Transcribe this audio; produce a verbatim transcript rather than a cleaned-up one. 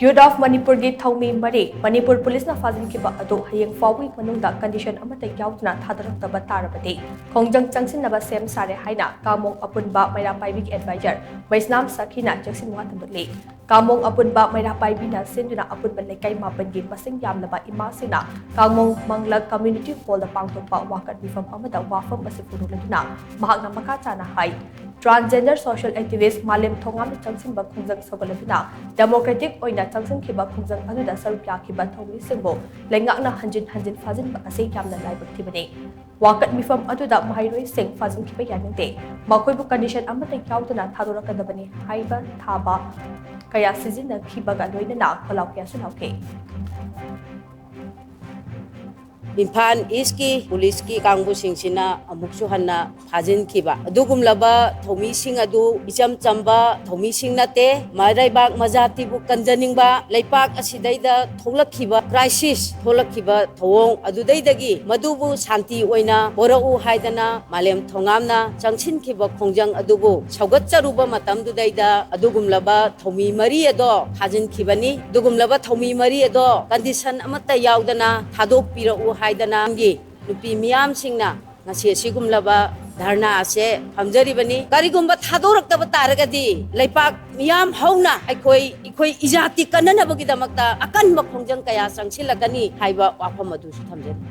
Youth of ꯃꯅꯤꯄꯨꯔꯒꯤ ꯊꯧꯃꯤ ꯃꯔꯤ ꯃꯅꯤꯄꯨꯔ ꯄꯨꯂꯤꯁꯅ ꯐꯥꯖꯤꯟꯈꯤꯕ ꯑꯗꯨ ꯍꯌꯦꯡ ꯐꯥꯎꯕꯒꯤ ꯃꯅꯨꯡꯗ ꯀꯟꯗꯤꯁꯟ ꯑꯃꯠꯇ ꯌꯥꯎꯗꯅ ꯊꯥꯗꯣꯔꯛꯇꯕ ꯇꯥꯔꯕꯗꯤ ꯈꯣꯡꯖꯪ ꯆꯪꯁꯤꯟꯅꯕ ꯁꯦꯝ ꯁꯥꯔꯦ ꯍꯥꯏꯅ ꯀꯥꯃꯣꯡ ꯑꯄꯨꯟꯕ ꯃꯩꯔꯥ ꯄꯥꯏꯕꯤꯒꯤ ꯑꯦꯗꯚꯥꯏꯖꯔ ꯕꯩꯁꯅꯥꯝ ꯁꯈꯤꯅ ꯆꯦꯛꯁꯤꯟ ꯋꯥ ꯊꯝꯕꯤꯈꯤ꯫ ꯀꯥꯃꯣꯡ ꯑꯄꯨꯟꯕ ꯃꯩꯔꯥ ꯄꯥꯏꯕꯤꯅ ꯁꯤꯟꯗꯨꯅ ꯑꯄꯨꯟꯕ ꯂꯩꯀꯥꯏ ꯃꯥꯄꯟꯒꯤ ꯃꯁꯤꯡ ꯌꯥꯝꯂꯕ ꯏꯃꯥꯁꯤꯡꯅ ꯀꯥꯃꯣꯡ ꯃꯪꯂꯛ ꯀꯝꯃ꯭ꯌꯨꯅꯤꯇꯤ ꯍꯣꯜꯗ ꯄꯥꯡꯊꯣꯛꯄ ꯋꯥꯀꯠ ꯃꯤꯐꯝ ꯑꯃꯗ ꯋꯥꯐꯝ ꯑꯁꯤ ꯐꯣꯡꯗꯣꯛꯂꯗꯨꯅ ꯃꯍꯥꯛꯅ ꯃꯈꯥ ꯇꯥꯅ ꯍꯥꯏ, ꯇ꯭ꯔꯥꯟꯁꯖꯦꯟꯗꯔ ꯁꯣꯁꯤꯌꯦꯜ ꯑꯦꯛꯇꯤꯚꯤꯁ꯭ꯠ ꯃꯥꯂꯦꯝ ꯊꯣꯉꯥꯝꯅ ꯆꯪꯁꯤꯟꯕ ꯈꯣꯡꯖꯪ ꯁꯧꯒꯠꯂꯗꯨꯅ ꯗꯦꯃꯣꯀ꯭ꯔꯦꯇꯤꯛ ꯑꯣꯏꯅ ꯆꯪꯁꯤꯟꯈꯤꯕ ꯈꯣꯡꯖꯪ ꯑꯗꯨꯗ ꯁꯔꯨꯛ ꯌꯥꯈꯤꯕ ꯊꯧꯃꯤꯁꯤꯡꯕꯨ ꯂꯩꯉꯥꯛꯅ ꯍꯟꯖꯤꯟ ꯍꯟꯖꯤꯟ ꯐꯥꯖꯤꯟꯕ ꯑꯁꯤ ꯌꯥꯝꯅ ꯂꯥꯏꯕꯛ ꯊꯤꯕꯅꯤ꯫ ꯋꯥꯀꯠ ꯃꯤꯐꯝ ꯑꯗꯨꯗ ꯃꯍꯩꯔꯣꯏꯁꯤꯡ ꯐꯥꯖꯤꯟꯈꯤꯕ ꯌꯥꯅꯤꯡꯗꯦ꯫ ꯃꯈꯣꯏꯕꯨ ꯀꯟꯗꯤꯁꯟ ꯑꯃꯠꯇ ꯌꯥꯎꯗꯅ ꯊꯥꯗꯣꯔꯛꯀꯗꯕꯅꯤ ꯍꯥꯏꯕ ꯊꯥꯕ ꯀꯌꯥ ꯁꯤꯖꯤꯟꯅꯈꯤꯕꯒ ꯂꯣꯏꯅꯅ ꯈꯣꯜꯂꯥꯎ ꯀꯌꯥꯁꯨ ꯂꯥꯎꯈꯤ꯫ ꯏꯝꯐꯥꯜ ꯏꯁꯀꯤ ꯄꯨꯂꯤꯁꯀꯤ ꯀꯥꯡꯕꯨꯁꯤꯡꯁꯤꯅ ꯑꯃꯨꯛꯁꯨ ꯍꯟꯅ ꯐꯥꯖꯤꯟꯈꯤꯕ ꯑꯗꯨꯒꯨꯝꯂꯕ ꯊꯧꯃꯤꯁꯤꯡ ꯑꯗꯨ ꯏꯆꯝ ꯆꯝꯕ ꯊꯧꯃꯤꯁꯤꯡ ꯅꯠꯇꯦ꯫ ꯃꯔꯩꯕꯥꯛ ꯃꯖꯥꯇꯤꯕꯨ ꯀꯟꯖꯅꯤꯡꯕ, ꯂꯩꯄꯥꯛ ꯑꯁꯤꯗꯩꯗ ꯊꯣꯛꯂꯛꯈꯤꯕ ꯀ꯭ꯔꯥꯏꯁꯤꯁ, ꯊꯣꯛꯂꯛꯈꯤꯕ ꯊꯧꯑꯣꯡ ꯑꯗꯨꯗꯩꯗꯒꯤ ꯃꯗꯨꯕꯨ ꯁꯥꯟꯇꯤ ꯑꯣꯏꯅ ꯄꯣꯔꯛꯎ ꯍꯥꯏꯗꯅ ꯃꯥꯂꯦꯝ ꯊꯣꯉꯥꯝꯅ ꯆꯪꯁꯤꯟꯈꯤꯕ ꯈꯣꯡꯖꯪ ꯑꯗꯨꯕꯨ ꯁꯧꯒꯠꯆꯔꯨꯕ ꯃꯇꯝꯗꯨꯗꯩꯗ ꯑꯗꯨꯒꯨꯝꯂꯕ ꯊꯧꯃꯤ ꯃꯔꯤ ꯑꯗꯣ ꯊꯥꯖꯤꯟꯈꯤꯕꯅꯤ꯫ ꯑꯗꯨꯒꯨꯝꯂꯕ ꯊꯧꯃꯤ ꯃꯔꯤ ꯑꯗꯣ ꯀꯟꯗꯤꯁꯟ ꯑꯃꯠꯇ ꯌꯥꯎꯗꯅ ꯊꯥꯗꯣꯛꯄꯤꯔꯛꯎ ꯍꯥꯏꯗꯅ ꯅꯨꯄꯤ ꯃꯤꯌꯥꯝꯁꯤꯡꯅ ꯉꯁꯤ ꯑꯁꯤꯒꯨꯝꯂꯕ ꯙꯔꯅꯥ ꯑꯁꯦ ꯐꯝꯖꯔꯤꯕꯅꯤ꯫ ꯀꯔꯤꯒꯨꯝꯕ ꯊꯥꯗꯣꯔꯛꯇꯕ ꯇꯥꯔꯒꯗꯤ ꯂꯩꯄꯥꯛ ꯃꯤꯌꯥꯝ ꯍꯧꯅ ꯑꯩꯈꯣꯏ, ꯑꯩꯈꯣꯏ ꯏꯖꯥꯇꯤ ꯀꯟꯅꯅꯕꯒꯤꯗꯃꯛꯇ ꯑꯀꯟꯕ ꯈꯣꯡꯖꯪ ꯀꯌꯥ ꯆꯪꯁꯤꯜꯂꯛꯀꯅꯤ ꯍꯥꯏꯕ ꯋꯥꯐꯝ ꯑꯗꯨꯁꯨ ꯊꯝꯖꯔꯤ꯫